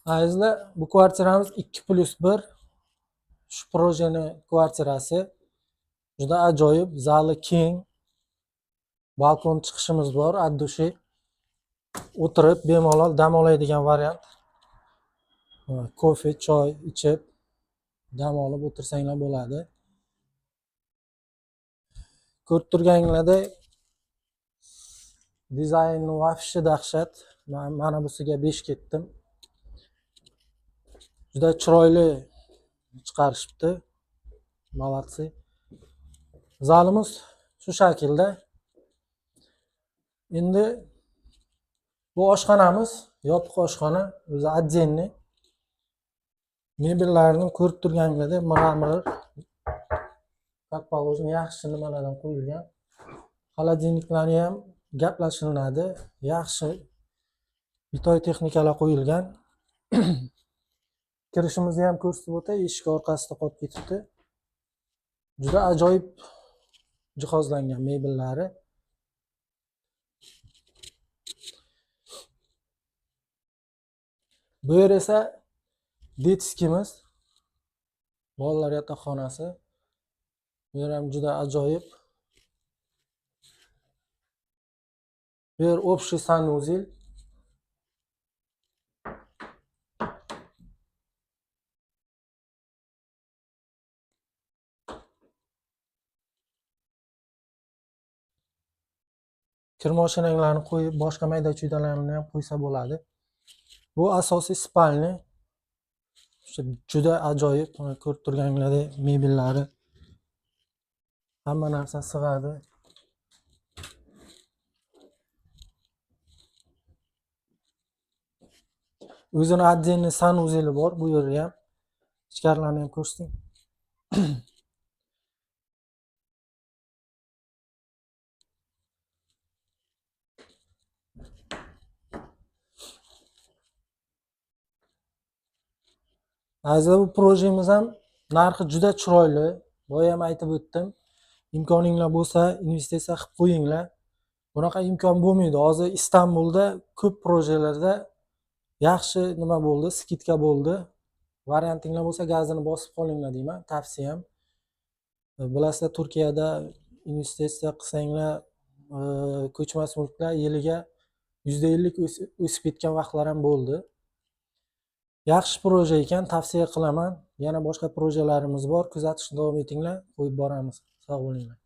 Azizlar, bu kvartiramiz 2+1. Shu projeni kvartirasi. Juda ajoyib, zali keng. Balkon chiqishimiz bor, от души. O'tirib bemalol dam oladigan variant. Kofe, choy ichib, dam olib o'tirsanglar bo'ladi. Ko'rib turganinglardek dizayni вообще dahshat. Mana busiga 5 ketdim. Juda chiroyli chiqarishibdi. Молодцы. Zalimiz shu shaklda. Endi bu oshxonamiz, yopiq oshxona, o'zi отдельный. Mebellarni ko'rib turganinglardek мрамор как положено yaxshi nimalardan qo'yilgan. Холодильник lari ham gaplashiladi. Yaxshi bitoy texnikalar qo'yilgan. Kirishimizni ham ko'rsatib o'tay, eshik orqasida qolib ketibdi. Juda ajoyib jihozlangan mebellari. Bu yer esa детский miz. Bolalar yotoqxonasi. Bu yer ham juda ajoyib. Bu yer общий санузел. Kir mashinanglarni qo'yib, boshqa mayda-chuydalarni ham qo'ysa bo'ladi. Bu asosiy спальня. O'sha juda ajoyib, mana ko'rib turganinglardek mebellari. Hamma narsa sig'adi. O'zini отдельный санузел i bor bu yerda ham. Ichkarilarni ham ko'rsating. Azizlar, bu projemiz ham narxi juda chiroyli. Boya ham aytib o'tdim. Imkoninglar bo'lsa, investitsiya qilib qo'yinglar. Bunaqa imkon bo'lmaydi. Hozir Istanbulda ko'p projelarda yaxshi nima bo'ldi, скидка bo'ldi. Variantinglar bo'lsa gazini bosib qolinglar deyman, tavsiyam. Bilasizlar, Turkiyada investitsiya qilsanglar, ko'chmas mulklar yiliga 50% o'sib ketgan vaqtlar ham bo'ldi. Yaxshi proje ekan, tavsiya qilaman. Yana boshqa projelarimiz bor. Kuzatishni davom etinglar, qo'yib boramiz. Sog' bo'linglar.